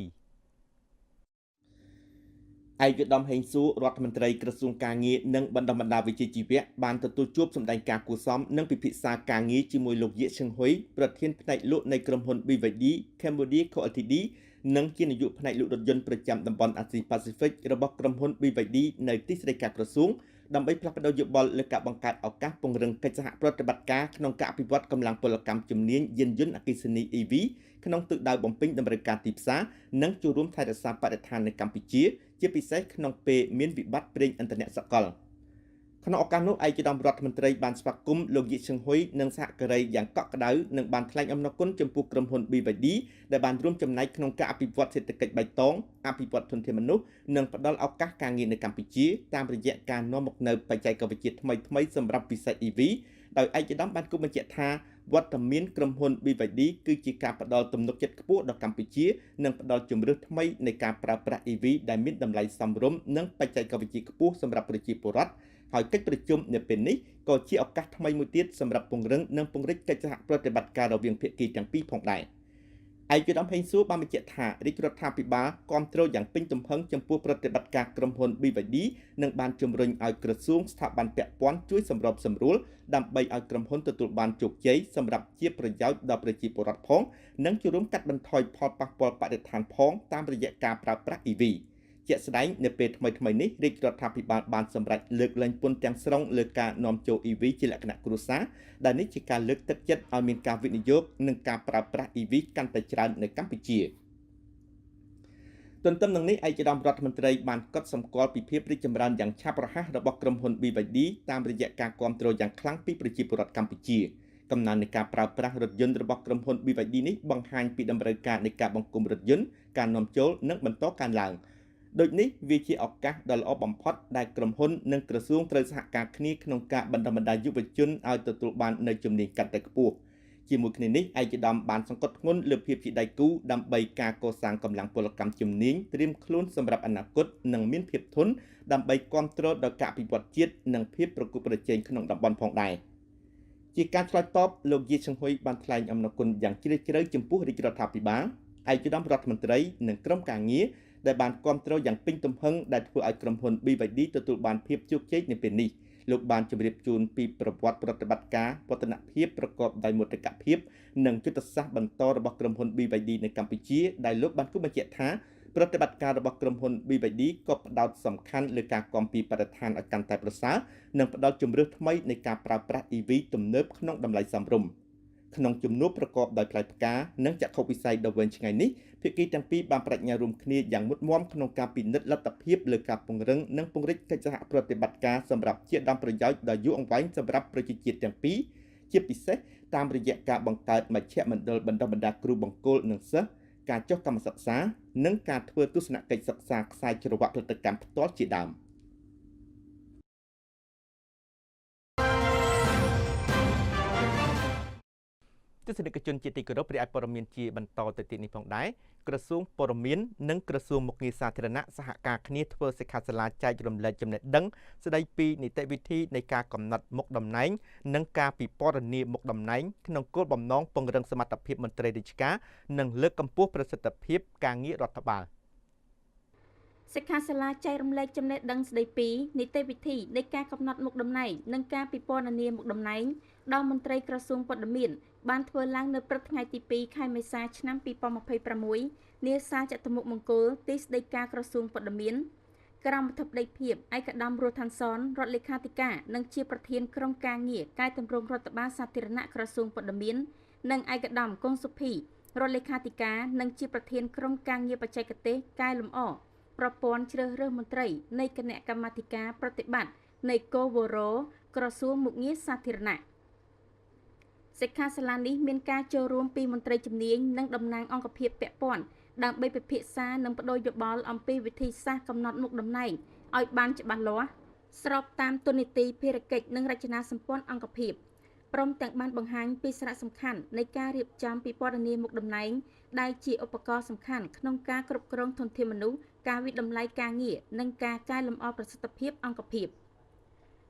ឯកឧត្តមហេងសួររដ្ឋមន្ត្រីក្រសួងការងារនិងបណ្ដុះបណ្ដាលវិជ្ជាជីវៈបានទទួលជួបសម្ដែងការគួរសមនិងពិភាក្សាការងារជាមួយលោកយៀកឈឹងហ៊ុយប្រធានផ្នែកលក់នៃក្រុមហ៊ុន BYD Cambodia Co Ltd និងជានាយកផ្នែកលក់រថយន្តប្រចាំតំបន់អាស៊ីប៉ាស៊ីហ្វិករបស់ក្រុមហ៊ុន BYD នៅទីស្តីការក្រសួងដើម្បីផ្លាស់ប្តូរយោបល់លើការបង្កើតឱកាសពង្រឹងកិច្ចសហប្រតិបត្តិការក្នុងការអភិវឌ្ឍកម្លាំងពលកម្មជំនាញយានយន្តអគ្គិសនី EV ក្នុងទិសដៅបំពេញតម្រូវការទីផ្សារនិងចូលរួមថែរក្សាបរិស្ថាននៅកម្ពុជាជាពិសេសក្នុងពេលមានវិបត្តិប្រេងឥន្ធនៈសកលក្នុងឱកាសនោះឯកឧត្តមរដ្ឋមន្ត្រីបានស្វាគមន៍លោកយីឈឹងហ៊ុយនិងសហការីយ៉ាងកក់ក្ដៅនិងបានថ្លែងអំណរគុណចំពោះក្រុមហ៊ុន BYD ដែលបានរួមចំណែកក្នុងការអភិវឌ្ឍសេដ្ឋកិច្ចបៃតងអភិវឌ្ឍធនធានមនុស្សនិងផ្ដល់ឱកាសការងារនៅកម្ពុជាតាមរយៈការនាំមកនូវបច្ចេកវិទ្យាថ្មីៗសម្រាប់វិស័យ EV ដោយឯកឧត្តមបានគូសបញ្ជាក់ថាវត្តមានក្រុមហ៊ុន BYD គឺជាការផ្ដល់ទំនុកចិត្តខ្ពស់ដល់កម្ពុជានិងផ្ដល់ជម្រើសថ្មីនៃការប្រើប្រាស់ EV ដែលមានតម្លៃសមរម្យនិងបច្ចេកវិទ្យាខ្ពស់សម្រាប់ប្រជាពលរដ្ឋហើយកិច្ចប្រជុំនៅពេលនេះក៏ជាឱកាសថ្មីមួយទៀតសម្រាប់ពង្រឹងនិងពង្រីកកិច្ចសហប្រតិបត្តិការរវាងភាគីទាំងពីរផងដែរឯកឧត្តមហេងសួរបានបញ្ជាក់ថារាជរដ្ឋាភិបាលគាំទ្រយ៉ាងពេញទំហឹងចំពោះប្រតិបត្តិការក្រុមហ៊ុន BYD និងបានជំរុញឲ្យក្រសួងស្ថាប័នពាក់ព័ន្ធជួយសម្របសម្រួលដើម្បីឲ្យក្រុមហ៊ុនទទួលបានជោគជ័យសម្រាប់ជាប្រយោជន៍ដល់ប្រជាពលរដ្ឋផងនិងចូលរួមកាត់បន្ថយផលប៉ះពាល់បរិស្ថានផងតាមរយៈការប្រើប្រាស់ EV ជាក់ស្ដែងនៅពេលថ្មីៗនេះរាជរដ្ឋាភិបាលបានសម្រេចលើកលែងពន្ធទាំងស្រុងលើការនាំចូល EV ជាលក្ខណៈគ្រួសារដែលនេះជាការលើកទឹកចិត្តឲ្យមានការវិនិយោគនិងការប្រើប្រាស់ EV កាន់តែច្រើននៅកម្ពុជាទន្ទឹមនឹងនេះឯកឧត្តមរដ្ឋមន្ត្រីបានកត់សម្គាល់ពីភាពរីកចម្រើនយ៉ាងឆាប់រហ័សរបស់ក្រុមហ៊ុន BYD តាមរយៈការគាំទ្រយ៉ាងខ្លាំងពីប្រជាពលរដ្ឋកម្ពុជាកំណើននៃការប្រើប្រាស់រថយន្តរបស់ក្រុមហ៊ុន BYD នេះបង្ហាញពីតម្រូវការនៃការបង្គុំរថយន្តការនាំចូលនិងបន្តកើនឡើងដូចនេះវាជាឱកាសដ៏ល្អបំផុតដែលក្រុមហ៊ុននិងក្រសួងត្រូវសហការគ្នាក្នុងការបណ្ដុះបណ្ដាលយុវជនឲ្យទទួលបាននូវជំនាញកាន់តែខ្ពស់ជាមួយគ្នានេះឯកឧត្តមបានសង្កត់ធ្ងន់លើភាពជាដៃគូដើម្បីការកសាងកម្លាំងពលកម្មជំនាញត្រៀមខ្លួនសម្រាប់អនាគតនិងមានភាពធន់ដើម្បីគាំទ្រដល់ការអភិវឌ្ឍជាតិនិងភាពប្រកួតប្រជែងក្នុងតំបន់ផងដែរជាការឆ្លើយតបលោកយីឈឹងហ៊ុយបានថ្លែងអំណរគុណយ៉ាងជ្រាលជ្រៅចំពោះរាជរដ្ឋាភិបាលឯកឧត្តមរដ្ឋមន្ត្រីនិងក្រុមការងារដែលបានគាំទ្រយ៉ាងពេញទំហឹងដែលធ្វើឲ្យក្រុមហ៊ុន BYD ទទួលបានភាពជោគជ័យនៅពេលនេះលោកបានជម្រាបជូនពីប្រវត្តិប្រតិបត្តិការវឌ្ឍនភាពប្រកបដោយមោទកភាពនិងយុទ្ធសាស្ត្របន្តរបស់ក្រុមហ៊ុន BYD នៅកម្ពុជាដែលលោកបានគូសបញ្ជាក់ថាប្រតិបត្តិការរបស់ក្រុមហ៊ុន BYD ក៏ផ្ដោតសំខាន់លើការគាំពារបរិស្ថានឲ្យកាន់តែប្រសើរនិងផ្ដល់ជម្រើសថ្មីនៃការប្រើប្រាស់ EV ទំនើបក្នុងតម្លៃសមរម្យ ក្នុងជំនួបប្រកបដោយផ្លែផ្កានិងចក្ខុវិស័យដ៏វែងឆ្ងាយនេះភាគីទាំងពីរបានប្តេជ្ញារួមគ្នាយ៉ាងមុតមមក្នុងការពិនិត្យលទ្ធភាពលើការពង្រឹងនិងពង្រីកកិច្ចសហប្រតិបត្តិការសម្រាប់ជាដើមប្រយោជន៍ដ៏យូរអង្វែងសម្រាប់ប្រជាជាតិទាំងពីរជាពិសេសតាមរយៈការបង្កើតមជ្ឈមណ្ឌលបណ្ដុះបណ្ដាលគ្រូបង្គោលនិងសិស្សការចុះកម្មសិក្សានិងការធ្វើទស្សនកិច្ចសិក្សាខ្សែច្រវាក់ផលិតកម្មផ្ទាល់ជាដើមទស្សនិកជនជាទីគោរពរីឯព័ត៌មានជាបន្តទៅទៀតនេះផងដែរក្រសួងព័ត៌មាននិងក្រសួងមុខងារសាធារណៈសហការគ្នាធ្វើសិក្ខាសាលាចែករំលែកចំណេះដឹងស្ដីពីនីតិវិធីនៃការកំណត់មុខតំណែងនិងការពិពណ៌នាមុខតំណែងក្នុងគោលបំណងពង្រឹងសមត្ថភាពមន្ត្រីរាជការនិងលើកកម្ពស់ប្រសិទ្ធភាពការងាររដ្ឋបាលសិក្ខាសាលាចែករំលែកចំណេះដឹងស្ដីពីនីតិវិធីនៃការកំណត់មុខតំណែងនិងការពិពណ៌នាមុខតំណែងដល់មន្ត្រីក្រសួងព័ត៌មានបានធ្វើឡើងនៅព្រឹកថ្ងៃទី2ខែមេសាឆ្នាំ2026នាសាលចតុមុខមង្គលទីស្តីការក្រសួងព័ត៌មានក្រមអធិបតីភាពឯកឧត្តមរស់ឋានសនរដ្ឋលេខាធិការនិងជាប្រធានក្រុមការងារកែតម្រង់រដ្ឋបាលសាធារណៈក្រសួងព័ត៌មាននិងឯកឧត្តមគង់សុភីរដ្ឋលេខាធិការនិងជាប្រធានក្រុមការងារបច្ចេកទេសកែលម្អប្រព័ន្ធជ្រើសរើសមន្ត្រីនៃគណៈកម្មាធិការប្រតិបត្តិនៃកវរក្រសួងមុខងារសាធារណៈសិក្ខាសាលានេះមានការចូលរួមពីមន្ត្រីជំនាញនិងតំណាងអង្គភាពពាក់ព័ន្ធដើម្បីពិភាក្សានិងប្ដូរយោបល់អំពីវិធីសាស្ត្រកំណត់មុខតំណែងឲ្យបានច្បាស់លាស់ស្របតាមទូនាទីភារកិច្ចនិងរចនាសម្ព័ន្ធអង្គភាពព្រមទាំងបានបង្ហាញពីសារៈសំខាន់នៃការរៀបចំពិពណ៌នាមុខតំណែងដែលជាឧបករណ៍សំខាន់ក្នុងការគ្រប់គ្រងធនធានមនុស្សការវិតម្លៃការងារនិងការកែលម្អប្រសិទ្ធភាពអង្គភាព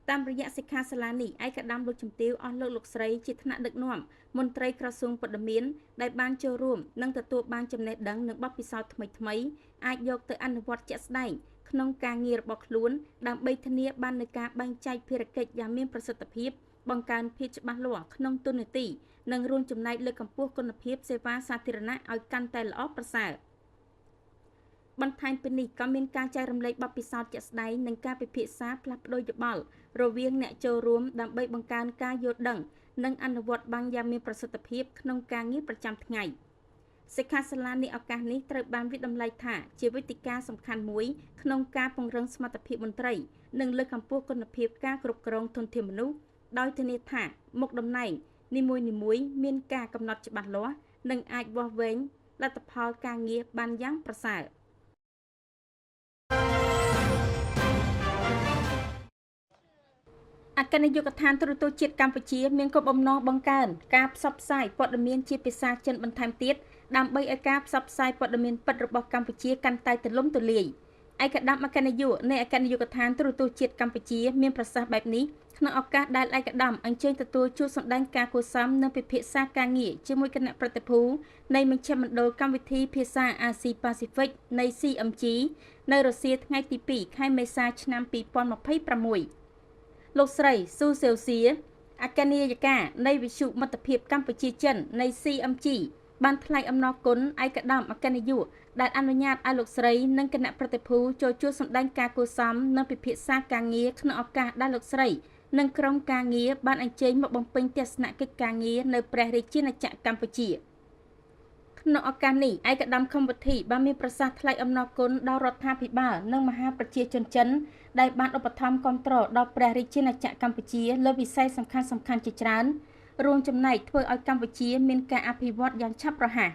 តាមរយៈសិក្ខាសាលានេះឯកឧត្តមលោកជំទាវអស់លោកលោកស្រីជាថ្នាក់ដឹកនាំមន្ត្រីក្រសួងព័ត៌មានដែលបានចូលរួមនិងទទួលបានចំណេះដឹងនិងបទពិសោធន៍ថ្មីៗអាចយកទៅអនុវត្តជាក់ស្ដែងក្នុងការងាររបស់ខ្លួនដើម្បីធានាបាននូវការបែងចែកភារកិច្ចយ៉ាងមានប្រសិទ្ធភាពបង្កើនភាពច្បាស់លាស់ក្នុងទូនាទីនិងរួមចំណែកលើកកម្ពស់គុណភាពសេវាសាធារណៈឲ្យកាន់តែល្អប្រសើរបន្ថែមពីនេះក៏មានការចែករំលែកបទពិសោធន៍ជាក់ស្ដែងនិងការពិភាក្សាផ្លាស់ប្ដូរយោបល់រវាងអ្នកចូលរួមដើម្បីបង្កើនការយល់ដឹងនិងអនុវត្តបានយ៉ាងមានប្រសិទ្ធភាពក្នុងការងារប្រចាំថ្ងៃសិក្ខាសាលានេះឱកាសនេះត្រូវបានវិតម្លៃថាជាវេទិកាសំខាន់មួយក្នុងការពង្រឹងសមត្ថភាពមន្ត្រីនិងលើកកម្ពស់គុណភាពការគ្រប់គ្រងធនធានមនុស្សដោយធានាថាមុខតំណែងនីមួយៗមានការកំណត់ច្បាស់លាស់និងអាចវាស់វែងលទ្ធផលការងារបានយ៉ាងប្រសើរអគ្គនាយកដ្ឋានទូរទស្សន៍ជាតិកម្ពុជាមានគោលបំណងបង្កើនការផ្សព្វផ្សាយព័ត៌មានជាភាសាចិនបន្ថែមទៀតដើម្បីឲ្យការផ្សព្វផ្សាយព័ត៌មានពិតរបស់កម្ពុជាកាន់តែទូលំទូលាយឯកឧត្តមអគ្គនាយកនៃអគ្គនាយកដ្ឋានទូរទស្សន៍ជាតិកម្ពុជាមានប្រសាសន៍បែបនេះក្នុងឱកាសដែលឯកឧត្តមអញ្ជើញទទួលជួបសម្ដែងការគួរសមនិងពិភាក្សាការងារជាមួយគណៈប្រតិភូនៃមជ្ឈមណ្ឌលកម្មវិធីភាសាអាស៊ីប៉ាស៊ីហ្វិកនៃ CMG នៅរុស្ស៊ីថ្ងៃទី2ខែមេសាឆ្នាំ2026លោកស្រីស៊ូសេវសៀអគ្គនាយិកានៃវិទ្យុមិត្តភាពកម្ពុជាចិននៃ CMG បានថ្លែងអំណរគុណឯកឧត្តមអគ្គនាយកដែលអនុញ្ញាតឲ្យលោកស្រីនិងគណៈប្រតិភូចូលជួបសម្ដែងការគួរសមនិងពិភាក្សាការងារក្នុងឱកាសដែលលោកស្រីនិងក្រុមការងារបានអញ្ជើញមកបំពេញទស្សនកិច្ចការងារនៅព្រះរាជាណាចក្រកម្ពុជាក្នុងឱកាសនេះឯកឧត្តមខឹមវុធីបានមានប្រសាសន៍ថ្លែងអំណរគុណដល់រដ្ឋាភិបាលនិងមហាប្រជាជនចិនដែលបានឧបត្ថម្ភគាំទ្រដល់ព្រះរាជាណាចក្រកម្ពុជាលើវិស័យសំខាន់ៗជាច្រើនរួមចំណែកធ្វើឲ្យកម្ពុជាមានការអភិវឌ្ឍយ៉ាងឆាប់រហ័ស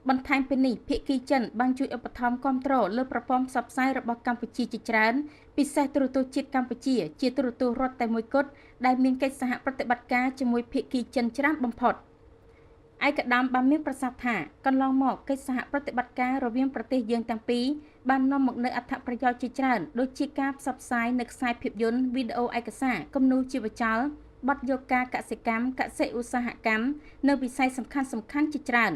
បន្ថែមពីនេះភាគីចិនបានជួយឧបត្ថម្ភគាំទ្រលើប្រព័ន្ធផ្សព្វផ្សាយរបស់កម្ពុជាជាច្រើនពិសេសទូរទស្សន៍ជាតិកម្ពុជាជាទូរទស្សន៍រដ្ឋតែមួយគត់ដែលមានកិច្ចសហប្រតិបត្តិការជាមួយភាគីចិនច្រើនបំផុតឯកឧត្តមបានមានប្រសាសន៍ថាកន្លងមកកិច្ចសហប្រតិបត្តិការរវាងប្រទេសយើងទាំងពីរបាននាំមកនូវអត្ថប្រយោជន៍ជាច្រើនដូចជាការផ្សព្វផ្សាយនៅខ្សែភាពយន្តវីដេអូឯកសារគំនូរជីវចលបទយកការកសិកម្មកសិឧស្សាហកម្មនៅវិស័យសំខាន់ៗជាច្រើន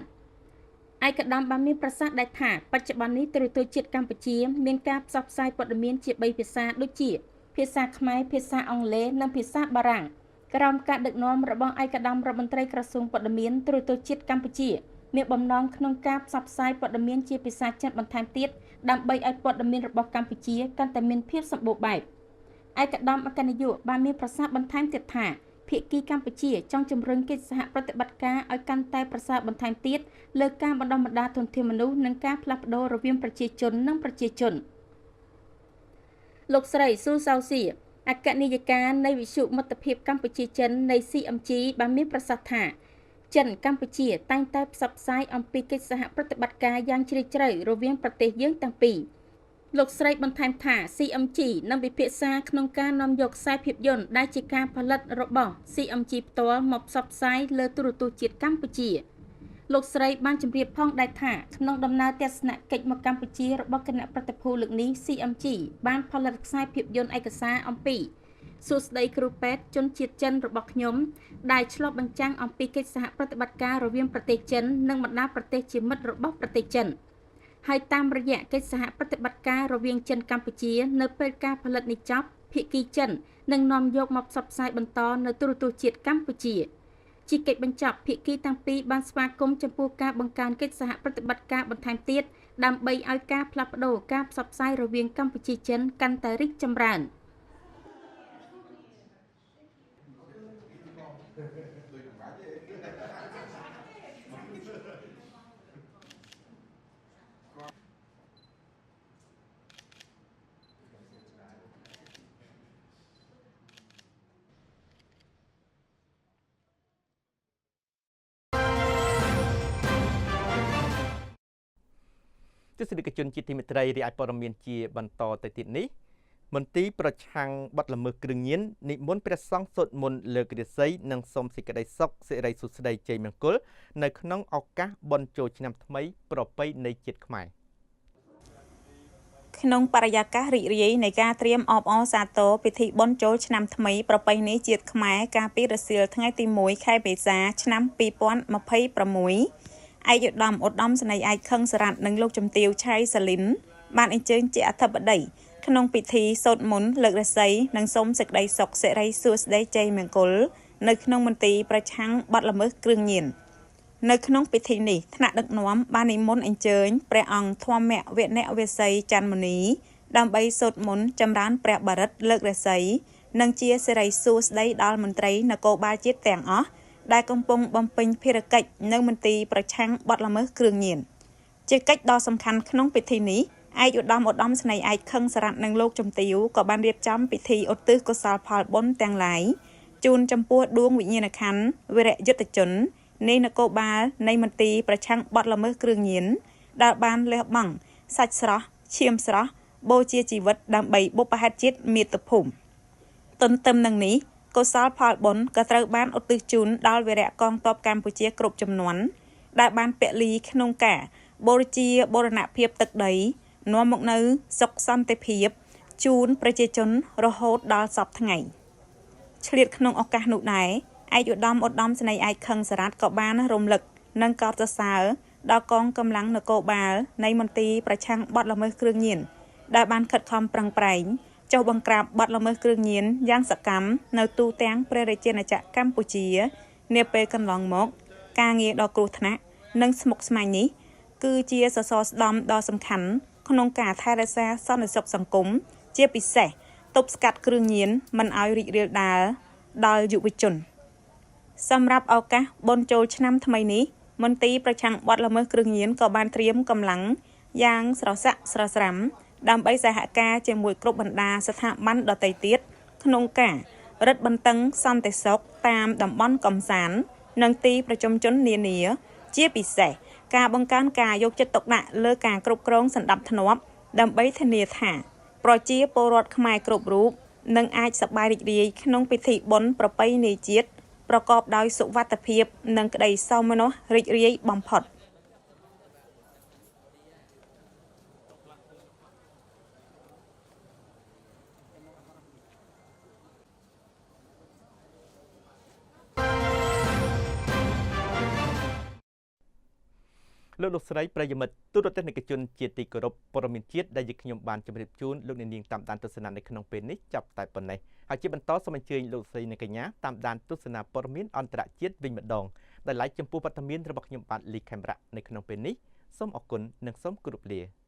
ឯកឧត្តមបានមានប្រសាសន៍ដែរថាបច្ចុប្បន្ននេះទូរទស្សន៍ជាតិកម្ពុជាមានការផ្សព្វផ្សាយព័ត៌មានជា3ភាសាដូចជាភាសាខ្មែរភាសាអង់គ្លេសនិងភាសាបារាំងក្រោមការដឹកនាំរបស់ឯកឧត្តមរដ្ឋមន្ត្រីក្រសួងព័ត៌មានទូរទស្សន៍ជាតិកម្ពុជាមានបំណងក្នុងការផ្សព្វផ្សាយព័ត៌មានជាភាសាចិនបន្ថែមទៀតដើម្បីឲ្យព័ត៌មានរបស់កម្ពុជាកាន់តែមានភាពសម្បូរបែបឯកឧត្តមអគ្គនាយកបានមានប្រសាសន៍បន្ថែមទៀតថា ភាគីកម្ពុជាចង់ជំរុញកិច្ចសហប្រតិបត្តិការឲ្យកាន់តែប្រសើរបន្ថែមទៀតលើការបណ្ដុះបណ្ដាលធនធានមនុស្សនិងការផ្លាស់ប្ដូររវាងប្រជាជននិងប្រជាជនលោកស្រីស៊ូសៅសៀអគ្គនាយិកានៃវិទ្យុមិត្តភាពកម្ពុជាចិននៃ CMG បានមានប្រសាសន៍ថាចិនកម្ពុជាតែងតែផ្សព្វផ្សាយអំពីកិច្ចសហប្រតិបត្តិការយ៉ាងជ្រាលជ្រៅរវាងប្រទេសយើងទាំងពីរលោកស្រីបន្ថែមថា CMG នឹងពិភាក្សាក្នុងការនាំយកខ្សែភាពយន្តដែលជាការផលិតរបស់ CMG ផ្ទាល់មកផ្សព្វផ្សាយលើទូរទស្សន៍ជាតិកម្ពុជាលោកស្រីបានជម្រាបផងដែរថាក្នុងដំណើរទស្សនកិច្ចមកកម្ពុជារបស់គណៈប្រតិភូលើកនេះ CMG បានផលិតខ្សែភាពយន្តឯកសារអំពីសួស្តីគ្រូពេទ្យជនជាតិចិនរបស់ខ្ញុំដែលឆ្លុះបញ្ចាំងអំពីកិច្ចសហប្រតិបត្តិការរវាងប្រទេសចិននិងបណ្ដាប្រទេសជាមិត្តរបស់ប្រទេសចិនហើយតាមរយៈកិច្ចសហប្រតិបត្តិការរវាងចិនកម្ពុជានៅពេលការផលិតនេះចប់ភាគីចិននឹងនាំយកមកផ្សព្វផ្សាយបន្តនៅទូរទស្សន៍ជាតិកម្ពុជាជាកិច្ចបញ្ចប់ភាគីទាំងពីរបានស្វាគមន៍ចំពោះការបង្កើនកិច្ចសហប្រតិបត្តិការបន្ថែមទៀតដើម្បីឲ្យការផ្លាស់ប្ដូរការផ្សព្វផ្សាយរវាងកម្ពុជាចិនកាន់តែរីកចម្រើន ទស្សនិកជនជាទីមេត្រីរីឯព័ត៌មានជាបន្តទៅទៀតនេះមន្ទីរប្រឆាំងបទល្មើសគ្រឿងញៀននិមន្តព្រះសង្ឃសូត្រមន្តលើករាសីនិងសូមសេចក្តីសុខសិរីសួស្តីជ័យមង្គលនៅក្នុងឱកាសបុណ្យចូលឆ្នាំថ្មីប្រពៃណីជាតិខ្មែរក្នុងបរិយាកាសរីករាយនៃការត្រៀមអបអរសាទរពិធីបុណ្យចូលឆ្នាំថ្មីប្រពៃណីជាតិខ្មែរកាលពីរសៀលថ្ងៃទី1ខែមេសាឆ្នាំ2026ឯកឧត្តមឧត្តមសេនីយ៍ឯកខឹងសរ៉ាត់និងលោកជំទាវឆៃសាលីនបានអញ្ជើញជាអធិបតីក្នុងពិធីសូត្រមន្តលើករាសីនិងសូមសេចក្តីសុខសិរីសួស្តីជ័យមង្គលនៅក្នុងមន្ទីរប្រឆាំងបទល្មើសគ្រឿងញៀននៅក្នុងពិធីនេះថ្នាក់ដឹកនាំបាននិមន្តអញ្ជើញព្រះអង្គធម្មវនវាសីច័ន្ទមុនីដើម្បីសូត្រមន្តចម្រើនព្រះបរិត្តលើករាសីនិងជាសិរីសួស្តីដល់មន្ត្រីនគរបាលជាតិទាំងអស់ដែលកំពុងបំពេញភារកិច្ចនៅមន្ទីរប្រឆាំងបទល្មើសគ្រឿងញៀនជាកិច្ចដ៏សំខាន់ក្នុងពិធីនេះឯកឧត្តមឧត្តមសេនីយ៍ឯកខឹងសរ៉ាត់និងលោកជំទាវក៏បានរៀបចំពិធីឧទ្ទិសកុសលផលបុណ្យទាំងឡាយជូនចំពោះដួងវិញ្ញាណក្ខន្ធវីរយុទ្ធជននៃនគរបាលនៃមន្ទីរប្រឆាំងបទល្មើសគ្រឿងញៀនដែលបានលះបង់សាច់ស្រស់ឈាមស្រស់បូជាជីវិតដើម្បីបុព្វហេតុជាតិមាតុភូមិទន្ទឹមនឹងនេះកុសលផលបុណ្យក៏ត្រូវបានឧទ្ទិសជូនដល់វីរៈកងទ័ពកម្ពុជាគ្រប់ចំនួនដែលបានពលីក្នុងការបូជាបូរណភាពទឹកដីនាំមកនូវសុខសន្តិភាពជូនប្រជាជនរហូតដល់សព្វថ្ងៃឆ្លៀតក្នុងឱកាសនោះដែរឯកឧត្តមឧត្តមសេនីយ៍ឯកខឹងសរ៉ាត់ក៏បានរំលឹកនិងកោតសរសើរដល់កងកម្លាំងនគរបាលនៃមន្ទីរប្រឆាំងបទល្មើសគ្រឿងញៀនដែលបានខិតខំប្រឹងប្រែងចុះបង្ក្រាបបទល្មើសគ្រឿងញៀនយ៉ាងសកម្មនៅទូទាំងព្រះរាជាណាចក្រកម្ពុជានាពេលកន្លងមកការងារដ៏គ្រោះថ្នាក់និងស្មុគស្មាញនេះគឺជាសសរស្តម្ភដ៏សំខាន់ក្នុងការថែរក្សាសន្តិសុខសង្គមជាពិសេសទប់ស្កាត់គ្រឿងញៀនមិនឲ្យរីករាលដាលដល់យុវជនសម្រាប់ឱកាសបុណ្យចូលឆ្នាំថ្មីនេះមន្ទីរប្រឆាំងបទល្មើសគ្រឿងញៀនក៏បានត្រៀមកម្លាំងយ៉ាងស្រសាក់ស្រស្រាំដើម្បីសហការជាមួយគ្រប់បណ្ដាស្ថាប័នដទៃទៀតក្នុងការរឹតបន្តឹងសន្តិសុខតាមតំបន់កម្សាន្តនិងទីប្រជុំជននានាជាពិសេសការបង្កើនការយកចិត្តទុកដាក់លើការគ្រប់គ្រងសណ្ដាប់ធ្នាប់ដើម្បីធានាថាប្រជាពលរដ្ឋខ្មែរគ្រប់រូបនឹងអាចសប្បាយរីករាយក្នុងពិធីបុណ្យប្រពៃណីជាតិប្រកបដោយសុវត្ថិភាពនិងក្តីសោមនស្សរីករាយបំផុត លោកស្រីប្រិយមិត្តទូរទស្សនិកជនជាទីគោរពព័ត៌មានជាតិដែលយើងខ្ញុំបានជម្រាបជូនលោកអ្នកនាងតាមដានទស្សនានៅក្នុងពេលនេះចាប់តែប៉ុណ្ណេះហើយជាបន្តសូមអញ្ជើញលោកស្រីនិងកញ្ញាតាមដានទស្សនាព័ត៌មានអន្តរជាតិវិញម្ដងដែលឡែកចំពោះវត្តមានរបស់ខ្ញុំបាទលីខេមរៈនៅក្នុងពេលនេះសូមអរគុណនិងសូមគោរពលា។